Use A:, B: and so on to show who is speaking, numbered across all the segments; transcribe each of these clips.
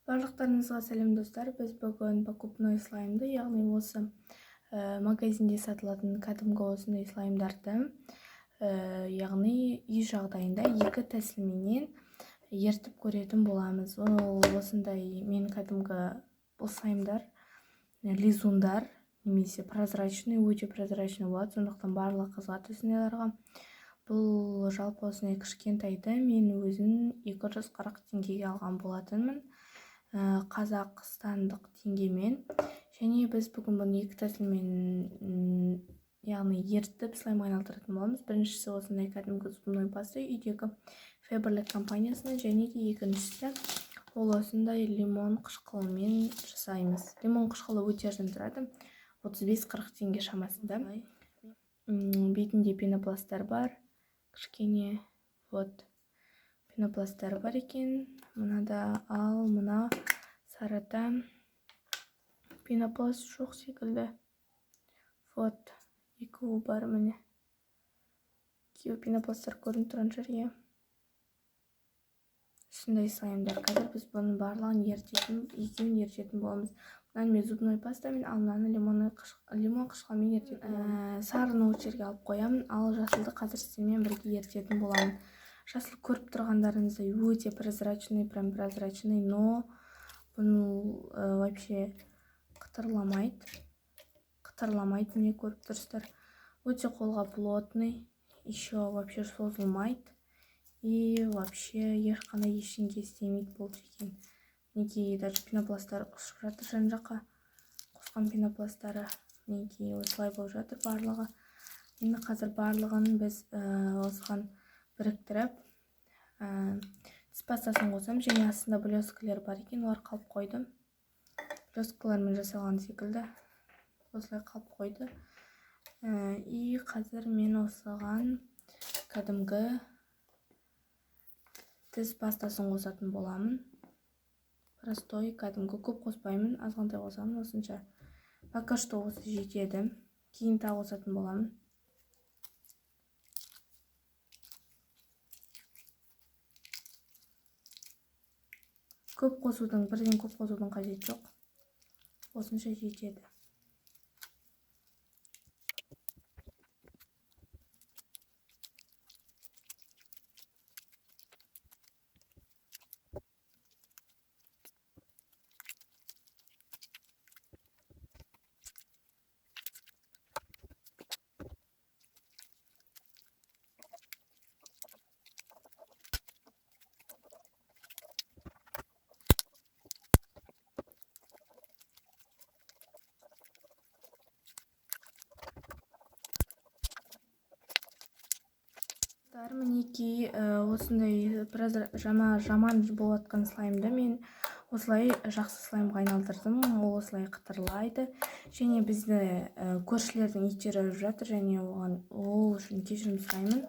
A: Барлықтарыңызға сәлем, достар! Біз бүгін покупной слаймды, яғни осы магазинде сатылатын кәдімгі осындай слаймдарды, яғни үй жағдайында екі тәсілменен ертіп көретін боламыз. Ол осындай мен кәдімгі бұл слаймдар, лизундар немесе прозрачный, өте прозрачный болады, сондықтан барлығы қызығады осындайларға. Бұл жалпы осындай кішкентайды мен өзім 240 теңгеге алған болатынмын, қазақстандық теңгемен. Және біз бүгін бұны екі тәсілмен, яғни ертіп слаймға айналдыратын боламыз. Біріншісі осындай кәдімгі зубной паста үйдегі Фаберлик компаниясының, және де екіншісі ол осындай лимон қышқылымен жасаймыз. Лимон қышқылы өте арзан тұрады, 35-40 теңге шамасында. Бетінде пенопласттар бар, кішкене вот пенопласттар бар екен мынада. Ал мына сарыда пенопласт жоқ секілді. Вот екеуі бар, міне, екеуі пенопласттар көрініп тұрған шығар, иә. Осындай слаймдар. Қазір біз бұның барлығын ерітетін, екеуін ерітетін боламыз. Мынаны мен зубной пастамен, ал мынаны лимон қышқылымен ерітетін боламын. Сарыны осы жерге алып қоямын, ал жасылды қазір сіздермен бірге ерітетін боламын. Жасыл көріп тұрғандарыңыздай өте прозрачный, прям прозрачный, но бұны вообще қытырламайды, қытырламайды, міне, көріп тұрсыздар. Өте қолға плотный, еще вообще созылмайды и вообще ешқандай ештеңе істемейді бұл деген. Мінекей, даже пенопласттар ұшып жатыр жан жаққа, қосқан пенопласттары. Мінекей, осылай болып жатыр барлығы. Енді қазір барлығын біз осыған біріктіріп, тіс пастасын қосамын. Және астында блескілер бар екен, олар қалып қойды, блескалармен жасалған секілді, осылай қалып қойды. И қазір мен осыған кәдімгі тіс пастасын қосатын боламын. Простой, кәдімгі, көп қоспаймын, азғантай қосамын осынша. Пока что осы жетеді, кейін тағы қосатын боламын. Көп қосудың, бірден көп қосудың қажеті жоқ, осынша жетеді. Мінекей, осындай біраз жаман болып жатқан слаймды мен осылай жақсы слаймға айналдырдым. Ол осылай қытырлайды. Және бізді көршілердің иттері үріп жатыр, және оған ол үшін кешірім сұраймын.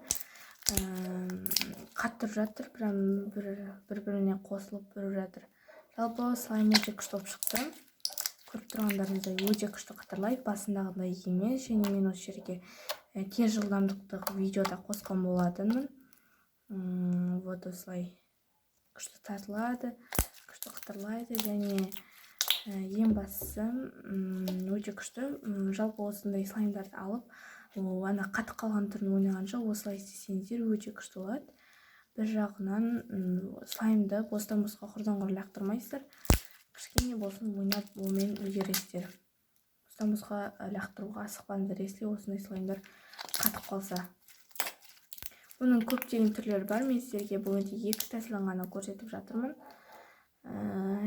A: Қатты үріп жатыр, прям бір-біріне қосылып үріп жатыр. Жалпы слайм өте күшті болып шықты. Көріп тұрғандарыңыздай өте күшті қытырлайды, басындағыдай емес. Және мен осы жерге тез жылдамдықты видеода қосқан болатынмын. Вот осылай күшті тартылады, күшті қытырлайды және ең бастысы өте күшті. Жалпы осындай слаймдарды алып, ана қатып қалған түрін ойнағанша осылай істесеңіздер өте күшті болады. Бір жағынан слаймды бостан босқа құрдан құр лақтырмайсыздар, кішкене болсын ойнап онымен үлгересіздер. Бостан босқа лақтыруға асықпаңыздар, если осындай слаймдар қатып қалса. Бұның көптеген түрлері бар, мен сіздерге бүгін екі тәсілін ғана көрсетіп жатырмын.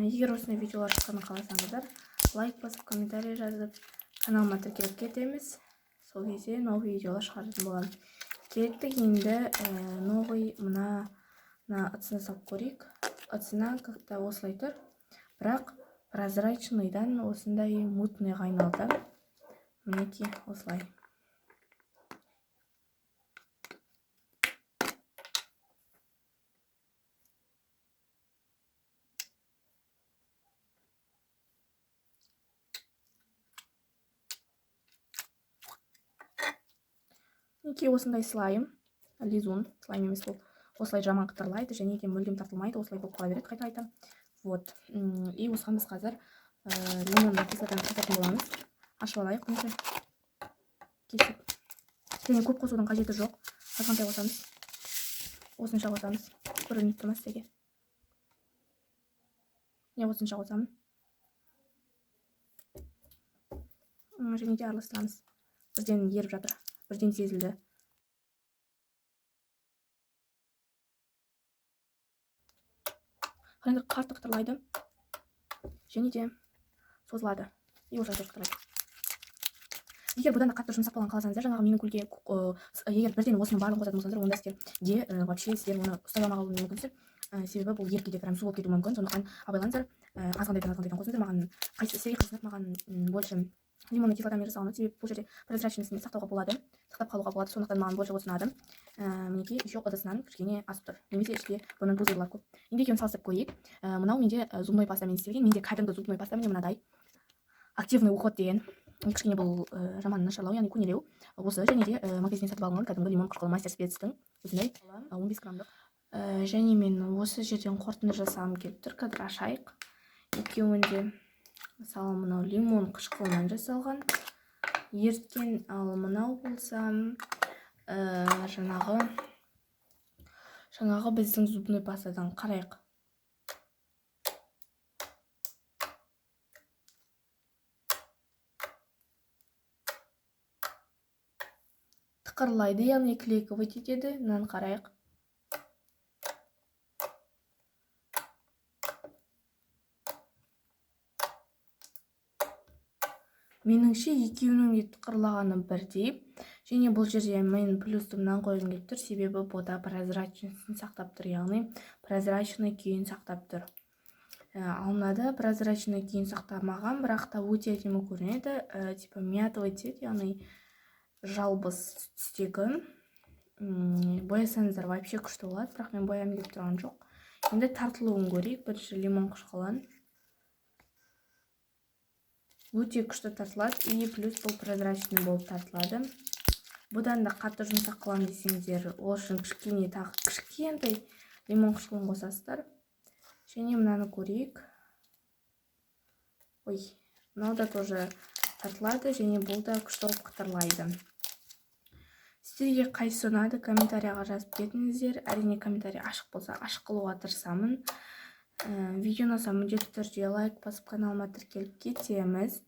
A: Егер осындай видеолар шыққанын қаласаңыздар, лайк басып, комментарий жазып, каналыма тіркеліп кетеміз. Сол кезде новый видеолар шығаратын боламын. Кеттік енді, новый мына ыдысына салып көрейік. Ыдысына как-то осылай тұр, бірақ прозрачныйдан осындай мутныйға айналды. Мінекей, осылай. Мінекей, осындай слайм, лизун, слайм емес бұл. Осылай жаман қытырлайды және де мүлдем тартылмайды, осылай болып қала береді қайта-қайта. Вот. И осыған біз қазір лимонный кислотаны қосатын боламыз. Ашып алайық бірінші. Кесіп. Және көп қосудың қажеті жоқ. Азғантай қосамыз. Осынша қосамыз. Көрініп тұр ма сіздерге? Не, осынша қосамын. Және де араластырамыз. Бірден еріп жатыр. Бірден сезілді. Қараңдар, қатты қытырлайды. Және де созылады. И осылай тоже қытырлайды. Егер бұдан да қатты жұмсақ болған қаласаңыздар, жаңағы менің көлге, егер бірден осының барлығын қосатын болсаңыздар, онда сіздерге вообще сіздер оны ұстай алмай қалуы мүмкінсіздер. Себебі бұл еріп кетеді, прям су болып кетуі мүмкін. Сондықтан абайлаңыздар. Азғантайдан қосыңыздар. Маған қайсы сіздерге қайсысы ұнады, маған больше лимонный кислотамен жасалынады. Себебі бұл жерде прозрачностьін сақтауға болады, сақтап қалуға болады. Сондықтан маған больше осы ұнады. Мінекей, еще ыдысынан кішкене асып тұр. Немесе іште бұның пузырлар көп. Енді екеуін салыстырып көрейік. Мынау менде зубной пастамен істелген. Менде кәдімгі зубной паста міне мынадай. Активный уход деген. Кішкене бұл жаман нашарлау, яғни көнелеу. Осы және де магазиннен сатып алынған кәдімгі лимон қышқылы Мастер Спецтің осындай 15 граммдық. Және мен осы жерден қорытынды жасағым келіп тұр. Қазір ашайық. Екеуін де. Мысалы, мынау лимон қышқылынан жасалған ерткен, ал мынау болса жаңағы біздің зубной пастадан. Қарайық. Тықырлайды, яғни клейковать етеді. Мынаны қарайық. Меніңше, екеуінің де тықырлағаны бірдей. Және бұл жерде мен плюсті мынаны қойғым келіп тұр, себебі бұда прозрачностьін сақтап тұр, яғни прозрачный күйін сақтап тұр. Ал мынада прозрачный күйін сақтамаған, бірақ та өте әдемі көрінеді. Типа мятовый цвет, яғни жалбыз түстегі. Боясаңыздар вообще күшті болады, бірақ мен боямын деп тұрған жоқ. Енді тартылуын көрейік. Бірінші лимон қышқылын. Өте күшті тартылады, и плюс бұл прозрачный болып тартылады. Бұдан да қатты жұмсақ қыламын десеңіздер, ол үшін кішкене тағы кішкентай лимон қышқылын қосасыздар. Және мынаны көрейік. Ой, мынау да тоже тартылады, және бұл да күшті болып қытырлайды. Сіздерге қайсысы ұнады, комментарияға жазып кетіңіздер. Әрине, комментарий ашық болса, ашық қылуға тырысамын. Видео ұнаса, міндетті түрде лайк басып, каналыма тіркеліп кетеміз.